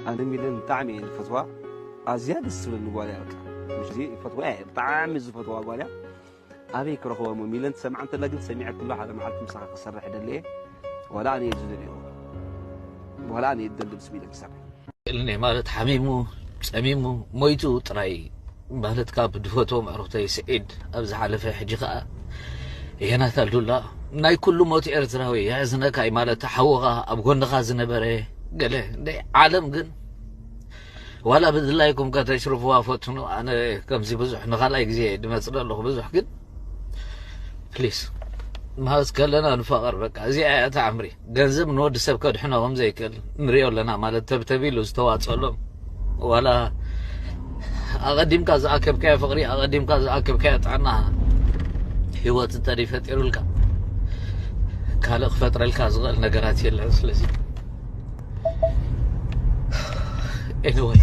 ኣነ ሚለን ብጣዕሚ እየ ዝፈትዋ። ኣዝያ ደስ ትብለኒ ጓል እያ። በቃ፣ ምሽ እዚ ይፈትዋ እየ። ብጣዕሚ ዝፈትዋ ጓል እያ። ኣበይ ክረኽቦ እሞ? ሚለን ትሰምዓ እንተላ ግን ሰሚዐ ክሎ ሓደ መዓልቲ ምሳኻ ክሰርሕ ደልየ። ዋላ ኣነ እየ ዝደልዮ። ዋላ ኣነ እየ ዝደሊ ምስ ሚለን ክሰርሕ። እልኔ ማለት ሓሚሙ፣ ጸሚሙ፣ ሞይቱ ጥራይ ማለት ካብ ድፈትዎም ኣዕሩኽተይ ስዒድ ኣብ ዝሓለፈ፣ ሕጂ ከኣ ዮናታን ዱላ ናይ ኩሉ ሞት ኤርትራዊ የሕዝነካ እዩ ማለት ሓውኻ ኣብ ጎንኻ ዝነበረ ገለ እንደ ዓለም ግን ዋላ ብድላይኩም ከተሽርፍዋ ፈትኑ። ኣነ ከምዚ ብዙሕ ንኻልኣይ ግዜ ድመጽእ ኣለኹ ብዙሕ ግን ፕሊስ ማለት ከለና ንፋቐር በቃ እዚኣ እያ እታ ዕምሪ። ገንዘብ ንወዲ ሰብ ከድሕኖ ከም ዘይክእል ንሪኦ ኣለና ማለት ተብተብ ኢሉ ዝተዋጸሎም ዋላ ኣቐዲምካ ዝኣከብካዮ ፍቕሪ ኣቐዲምካ ዝኣከብካዮ ጥዕና ህይወት እንተደይ ፈጢሩልካ ካልእ ክፈጥረልካ ዝኽእል ነገራት የለን። ስለዚ anyway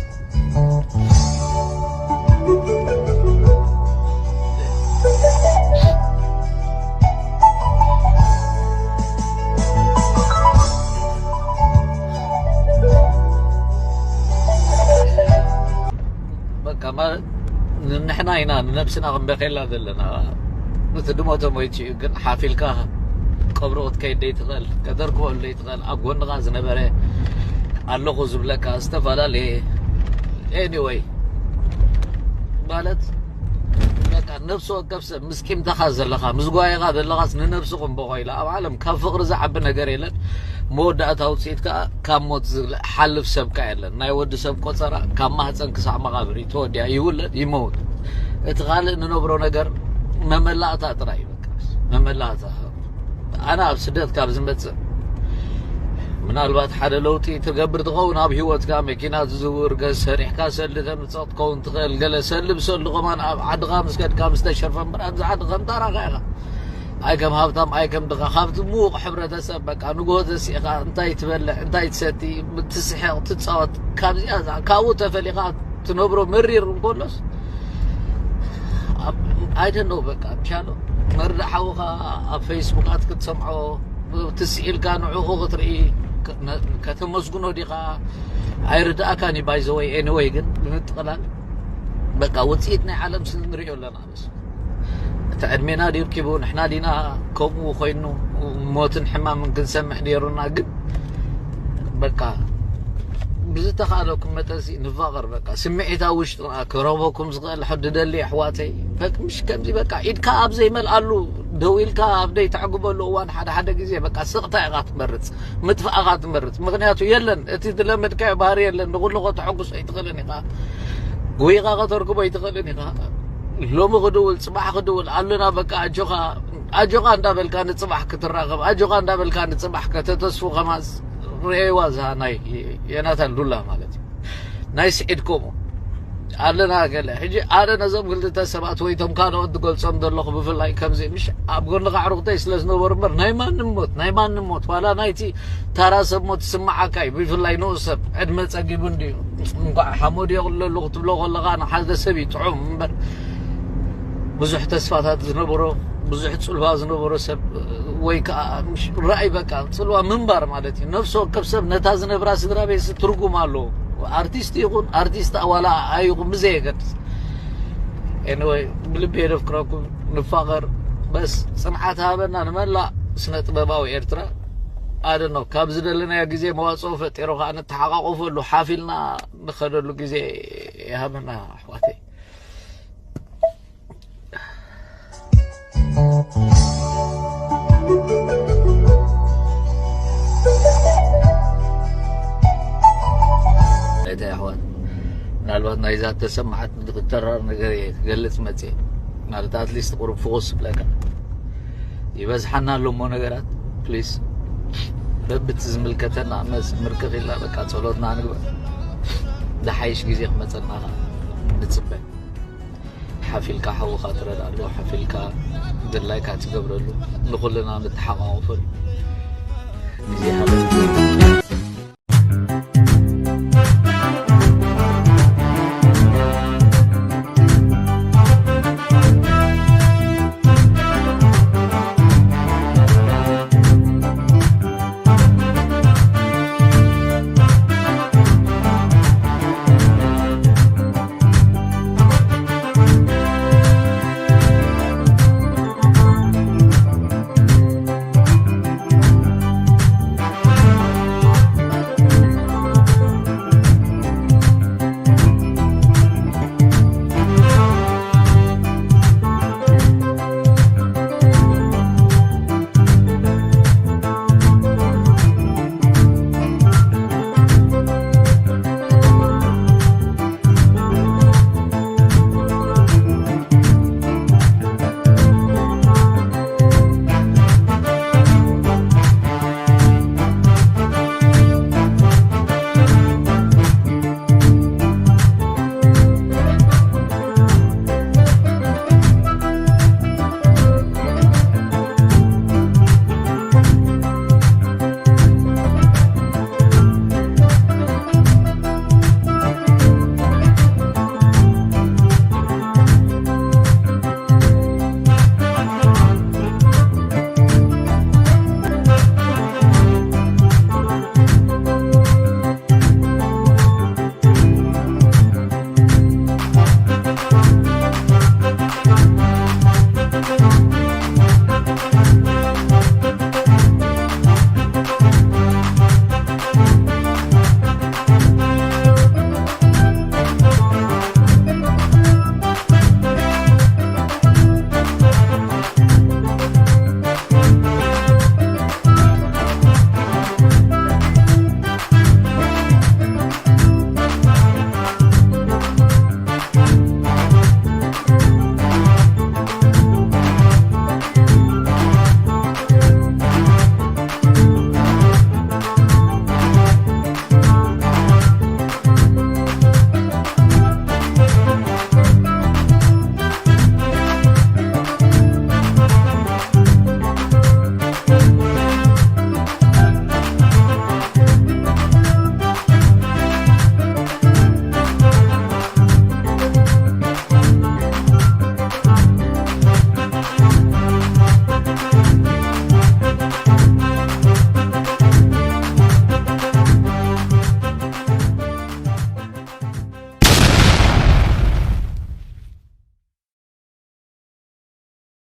በቃ ማለት ንሕና ኢና ንነብስና ክንበኸላ ዘለና። እቲ ድሞተ ሞይቱ እዩ ግን ሓፊልካ ቀብሮ ክትከይድ ደይትኽእል ከተርክበሉ ደይትኽእል ኣብ ጎንኻ ዝነበረ ኣለኹ ዝብለካ ዝተፈላለየ anyway ማለት በቃ ነብሲ ወከፍ ሰብ ምስ ቂምታኻ ዘለኻ ምስ ጓይኻ ዘለኻስ ንነብስኹም በኾ ኢላ ኣብ ዓለም ካብ ፍቕሪ ዝዓቢ ነገር የለን። መወዳእታ ውፅኢት ከዓ ካብ ሞት ዝሓልፍ ሰብ ከዓ የለን። ናይ ወዲ ሰብ ቆፀራ ካብ ማህፀን ክሳዕ መቓብር እዩ ተወዲኣ። ይውለድ ይመውት። እቲ ካልእ ንነብሮ ነገር መመላእታ ጥራይ እዩ። በቃ መመላእታ ኣነ ኣብ ስደት ካብ ዝመፅእ ምናልባት ሓደ ለውጢ ትገብር ትኸውን ኣብ ህይወትካ መኪና ትዝውር ገዝ ሰሪሕካ ሰልዲ ተምፀቕ ትኸውን ትኽእል ገለ ሰልብ ሰሉ ከማን ኣብ ዓድኻ ምስ ከድካ ምስ ተሸርፈ እምበር ኣብዚ ዓዲ ከም ታራኻ ኢኻ ኣይ ከም ሃብታም ኣይ ከም ድኻ ካብቲ ምዉቕ ሕብረተሰብ በቃ ንግሆ ተሲእኻ እንታይ ትበልዕ እንታይ ትሰቲ ትስሕቕ ትፃወት ካብዚኣ ካብኡ ተፈሊኻ ትነብሮ መሪር እንከሎስ ኣይደነው በቃ ምሻሎ መርዳእ ሓውኻ ኣብ ፌስቡካት ክትሰምዖ ትስኢልካ ንዕኹ ክትርኢ ከተመስግኖ ዲኻ ኣይርዳእካን እዩ ባይዘወይ ኤኒወይ ግን ብምጥቕላል በቃ ውፅኢት ናይ ዓለም ስንሪኦ ኣለና በስ እቲ ዕድሜና ድርኪቡ ንሕና ዲና ከምኡ ኮይኑ ሞትን ሕማምን ክንሰምዕ ነይሩና ግን በቃ ብዝተኻእለኩም መጠን ንፋቐር በቃ ስምዒታዊ ውሽጥና ክረኽበኩም ዝኽእል ሕድደሊ ኣሕዋተይ በቃ ምሽ ከምዚ በቃ ኢድካ ኣብ ዘይመልኣሉ ደው ኢልካ ኣብ ደይ ተዕግበሉ እዋን ሓደ ሓደ ግዜ በቃ ስቕታ ኢኻ ትመርፅ ምጥፋእኻ ትመርፅ ምኽንያቱ የለን እቲ ዝለመድካዮ ባህሪ የለን ንኹሉ ከተሐጉሶ ኣይትኽእልን ኢኻ ጎይኻ ከተርክቦ ኣይትኽእልን ኢኻ ሎሚ ክድውል ፅባሕ ክድውል ኣለና በቃ ኣጆኻ ኣጆኻ እንዳበልካ ንፅባሕ ክትራኸብ ኣጆኻ እንዳበልካ ንፅባሕ ከተተስፉ ከማስ ርእይዋ እዛ ናይ ዮናታን ዱላ ማለት እዩ ናይ ስዒድ ከምኡ ኣለና ገለ ሕጂ ኣነ ነዞም ክልተ ሰባት ወይ ቶም ካልኦት ዝገልፆም ዘለኹ ብፍላይ ከምዚ ምሽ ኣብ ጎንኻ ኣዕሩኽተይ ስለ ዝነበሩ እምበር ናይ ማንም ሞት ናይ ማንም ሞት ዋላ ናይቲ ታራ ሰብ ሞት ዝስምዓካ እዩ ብፍላይ ንኡ ሰብ ዕድመ ፀጊቡ እንድዩ እንኳዕ ሓሞድዮ ክለሉ ክትብሎ ከለኻ ንሓደ ሰብ እዩ ጥዑም እምበር ብዙሕ ተስፋታት ዝነበሮ ብዙሕ ፅልዋ ዝነበሮ ሰብ ወይ ከዓ ራእይ በቃ ፅልዋ ምንባር ማለት እዩ ነፍሲ ወከፍ ሰብ ነታ ዝነብራ ስድራ ቤት ትርጉም ኣለዎ ኣርቲስት ይኹን ኣርቲስት ዋላ ኣይኹን ብዘየገድስ ኤኒወይ ብልቢ የደፍቅረኩም ንፋቐር በስ ፅንዓት ሃበና ንመላእ ስነ ጥበባዊ ኤርትራ ኣደኖ ካብ ዝደለናዮ ግዜ መዋፅኦ ፈጢሩ ከዓ ንተሓቃቆፈሉ ሓፊልና ንኸደሉ ግዜ ይሃበና ኣሕዋተይ እታ ኣሕዋት ምናልባት ናይዛ ተሰማዓት ተራር ነገር እየ ክገልፅ መፅእ ማለት ኣትሊስት ቁሩብ ፍቑስ ብለካ ይበዝሓና ኣሎ እሞ ነገራት ፕሊስ በብቲ ዝምልከተና መስ ምርክኽ ኢልና በቃ ጸሎትና ንግበር ዝሓይሽ ግዜ ክመፀና ንፅበ ሓፊልካ ሓውኻ ትረድኣሉ ሓፊልካ ድላይካ ትገብረሉ ንኩልና ንተሓቋቑፈሉ ግዜ ሃበና